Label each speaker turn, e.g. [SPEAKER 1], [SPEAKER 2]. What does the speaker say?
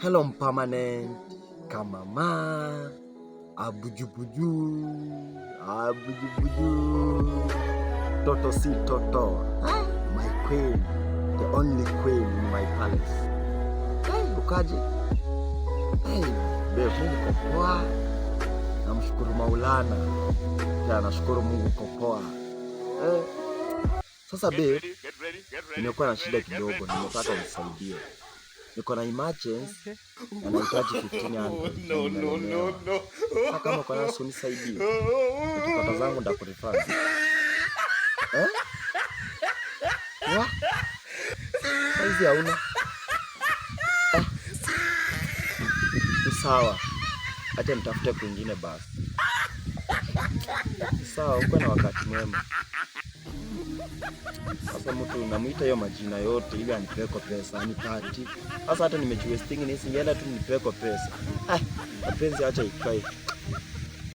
[SPEAKER 1] Hello permanent kamama abujubuju abujubuju toto si toto. Ah, my queen, the only queen in my palace. Hey, ukaje? Hey, babe, mimi niko poa, namshukuru Maulana, pia nashukuru Mungu uko poa. Eh, sasa babe, nimekuwa na shida kidogo, nimetaka unisaidie. Niko na emergency na nahitaji 1500
[SPEAKER 2] No, no, no, no.
[SPEAKER 1] Sasa kama uko nayo unisaidie. Nikipata zangu nitakurefund. Eh? Wa? Saizi hauna? Eh. Ni sawa. Acha nitafute kwingine basi. Ni sawa, uko na wakati mwema. Sasa mtu namuita hiyo majina yote ili anipeko pesa, anipati. Sasa hata nimechiwasting nisingeenda tu nipeko pesa. Ah, mapenzi acha ikae.